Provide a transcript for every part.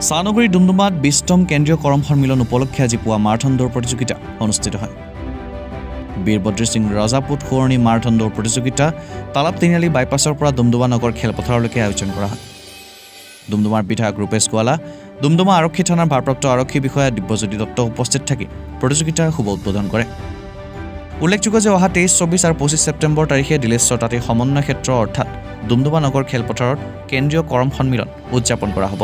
চানগুৰি ডুমডুমাত 20তম কেন্দ্ৰীয় কৰম সন্মিলন উপলক্ষে আজি পুৱা মাৰাথন দৌৰ প্ৰতিযোগিতা অনুষ্ঠিত হয়। বীৰভদ্ৰী সিং ৰাজাপুত সোঁৱৰণী মাৰাথন দৌৰ প্ৰতিযোগিতা তালাপ তিনিআলি বাইপাছৰ পৰা ডুমডুমা নগৰ খেলপথাৰলৈকে আয়োজন কৰা হয়। ডুমডুমাৰ বিধায়ক ৰূপেশ গোৱালা, ডুমডুমা আৰক্ষী থানাৰ ভাৰপ্ৰাপ্ত আৰক্ষী বিষয়া দিব্যজ্যোতি দত্ত উপস্থিত থাকি প্ৰতিযোগিতাৰ শুভ উদ্বোধন কৰে। উল্লেখযোগ্য যে অহা 23, 24 আৰু 25 ছেপ্টেম্বৰ তাৰিখে ডিলেশ্বৰ তাঁতী সমন্বয় ক্ষেত্ৰ অৰ্থাৎ ডুমডুমা নগৰ খেলপথাৰত কেন্দ্ৰীয় কৰম সন্মিলন উদযাপন কৰা হ'ব।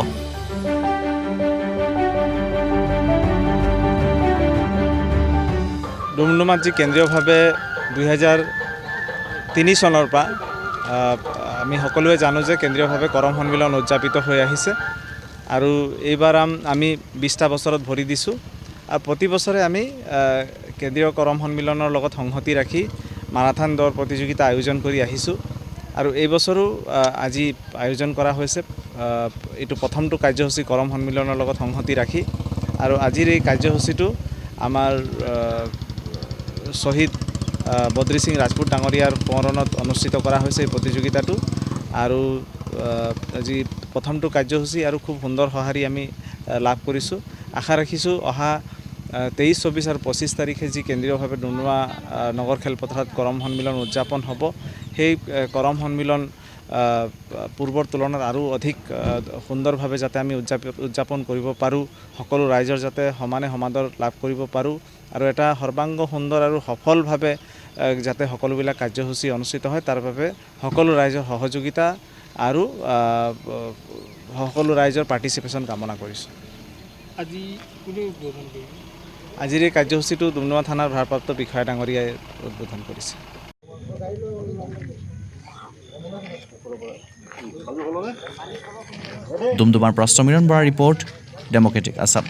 ডুমডুমাত যি কেন্দ্ৰীয়ভাৱে 2003 চনৰ পৰা আমি সকলোৱে জানো যে কেন্দ্ৰীয়ভাৱে কৰম সন্মিলন উদযাপিত হৈ আহিছে আৰু এইবাৰ আমি 20টা বছৰত ভৰি দিছোঁ আৰু প্ৰতি বছৰে আমি কেন্দ্ৰীয় কৰম সন্মিলনৰ লগত সংহতি ৰাখি মাৰাথান দৌৰ প্ৰতিযোগিতা আয়োজন কৰি আহিছোঁ আৰু এই বছৰো আজি আয়োজন কৰা হৈছে। এইটো প্ৰথমটো কাৰ্যসূচী কৰম সন্মিলনৰ লগত সংহতি ৰাখি আৰু আজিৰ এই কাৰ্যসূচীটো আমাৰ শ্বহীদ বদ্ৰী সিং ৰাজপুত ডাঙৰীয়াৰ সোঁৱৰণত অনুষ্ঠিত কৰা হৈছে এই প্ৰতিযোগিতাটো আৰু আজি প্ৰথমটো কাৰ্যসূচী আৰু খুব সুন্দৰ সঁহাৰি আমি লাভ কৰিছোঁ। আশা ৰাখিছোঁ অহা 23, 24 আৰু 25 তাৰিখে যি কেন্দ্ৰীয়ভাৱে ডুমডুমা নগৰ খেলপথাৰত কৰম সন্মিলন উদযাপন হ'ব, সেই কৰম সন্মিলন পূৰ্বৰ তুলনাত আৰু অধিক সুন্দৰভাৱে যাতে আমি উদযাপন কৰিব পাৰোঁ, সকলো ৰাইজৰ যাতে সমানে সমাদৰ লাভ কৰিব পাৰোঁ আৰু এটা সৰ্বাংগ সুন্দৰ আৰু সফলভাৱে যাতে সকলোবিলাক কাৰ্যসূচী অনুষ্ঠিত হয় তাৰ বাবে সকলো ৰাইজৰ সহযোগিতা আৰু সকলো ৰাইজৰ পাৰ্টিচিপেশ্যন কামনা কৰিছোঁ। আজি কোনে উদ্বোধন কৰিব? আজিৰ এই কাৰ্যসূচীটো ডুমডুমা থানাৰ ভাৰপ্ৰাপ্ত বিষয়া ডাঙৰীয়াই উদ্বোধন কৰিছে। ডুমডুমাৰ পৰা সমীৰণ বৰাৰ ৰিপৰ্ট, ডেম'ক্ৰেটিক আছাম।